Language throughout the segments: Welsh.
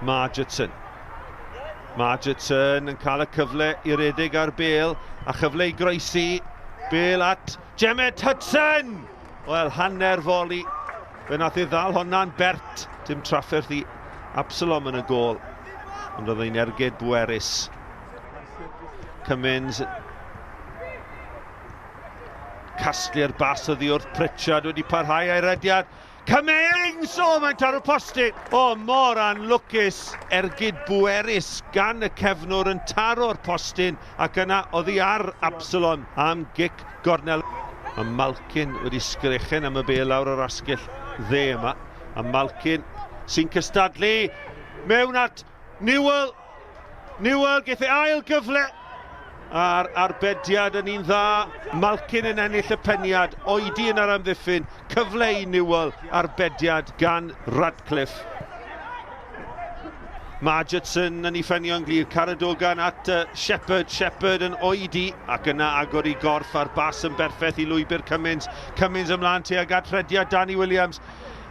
Margetson. Margetson yn cael y cyfle i redeg ar bel a chyfle i groesi. Bel at Jemmet Hudson! Wel, hanner foli. Fe nath ei ddal honna'n bert. Dim trafferth i Absalom yn y gôl. Ond oedd hi'n ergyd bwerus. Cummins casglu'r bas oddi wrth Pritchard wedi parhau a'i rediad. Cummings! O, mae'n taro postyn! O, mor anlwcus! Ergyd bwerus gan y cefnwr yn taro'r postyn ac yna oddi ar Absalom am gic gornel. Mae Malkin wedi sgrechen am y bel lawr o'r asgell dde yma. A Malkin sy'n cystadlu mewn at Newell. Newell geith ei ail gyfle a'r arbediad yn un dda. Malkin yn ennill y peniad, oedi yn yr amddiffyn, cyfle i Newell, arbediad gan Radcliffe. Margetson yn ei ffenio'n glir, Caradogan at Shepherd, Shepherd yn oedi ac yna agor i gorff a'r bas yn berffaith i lwybr Cummins. Cummins ymlaen tuag at rhediad Danny Williams.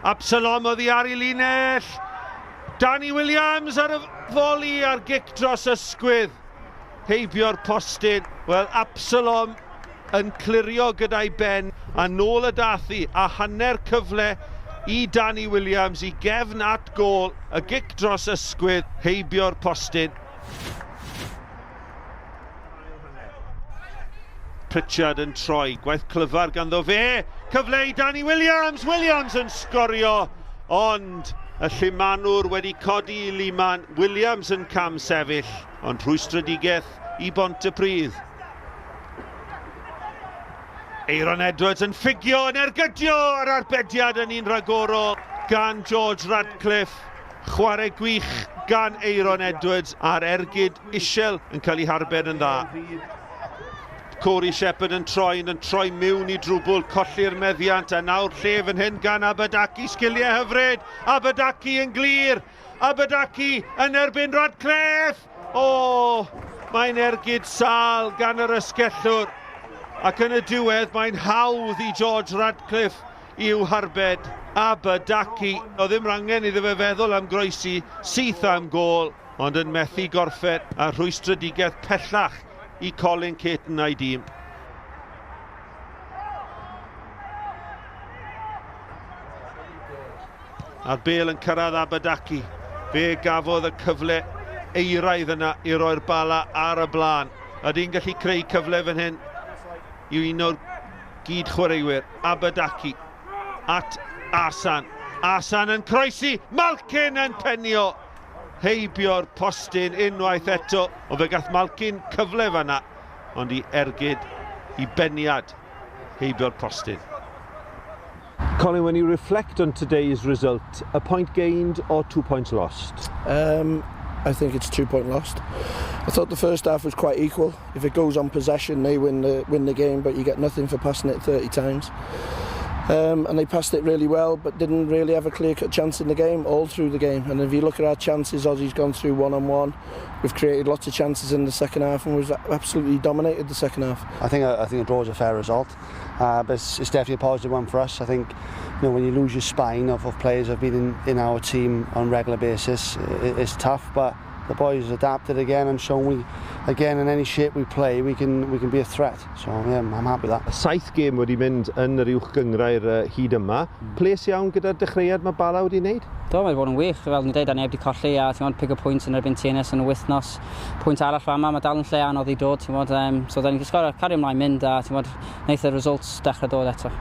Absalom oddi ar ei linell! Danny Williams ar y foli a'r gic dros ysgwydd. Heibio'r postyn. Wel, Absalom yn clirio gyda'i ben a nôl y dath hi a hanner cyfle i Danny Williams i gefn at gôl. Y gic dros ysgwydd, heibio'r postyn. Pritchard yn troi, gwaith clyfar ganddo fe. Cyfle i Danny Williams, Williams yn sgorio, ond y llumanwr wedi codi i Liman, Williams yn cam sefyll, ond rhwystredigaeth i Bontypridd. Aaron Edwards yn ffugio, yn ergydio yr arbediad yn un rhagorol gan George Radcliffe. Chwarae gwych gan Aaron Edwards a'r ergyd isel yn cael ei harbed yn dda. Corey Shepherd yn troi, yn troi mewn i drwbl, colli'r meddiant a nawr lle fan hyn gan Abadaki, sgiliau hyfryd, Abadaki yn glir, Abadaki yn erbyn Radcliffe! O, mae'n ergyd sal gan yr ysgellwr ac yn y diwedd mae'n hawdd i George Radcliffe i'w harbed. Abadaki, o ddim angen iddo fe feddwl am groesi, syth am gôl, ond yn methu gorffen a rhwystredigaeth pellach i Colin Caton a'i dîm. A'r bel yn cyrraedd Abadaki. Fe gafodd y cyfle eiraidd yna i roi'r Bala ar y blaen. Ydy'n gallu creu cyfle fan hyn i un o'r gyd-chwaraewyr. Abadaki at Asan. Asan yn croesi, Malkin yn penio heibio'r postyn unwaith eto. Ond fe gath Malkin cyfle fanna, ond i ergyd i beniad heibio'r postyn. Colin, when you reflect on today's result, a point gained or 2 points lost? I think it's 2 point lost. I thought the first half was quite equal. If it goes on possession, they win the game, but you get nothing for passing it 30 times. And they passed it really well, but didn't really have a clear-cut chance in the game, all through the game. And if you look at our chances, Ozzy's gone through one-on-one. We've created lots of chances in the second half and we've absolutely dominated the second half. I think a draw is a fair result, but it's definitely a positive one for us. I think, when you lose your spine of players who have been in our team on a regular basis, it's tough, but the boys adapted again and shown we, again, in any shape we play, we can be a threat. So yeah, I'm happy with that. 7 gêm wedi mynd yn yr uwch gynghrair hyd yma. Ples iawn gyda'r dechreuad mae Bala wedi wneud? Do, mae wedi bod yn wych. Fel ni'n dweud, a neb wedi colli a ti'n gwbod, pick a pwynt yn erbyn TNS yn y wythnos. Pwynt arall fama, mae dal yn lle anodd i dod, ti'n gwbod. So da ni'n sgorio, cario ymlaen mynd a ti'n gwbod, wneith y results dechrau dod eto.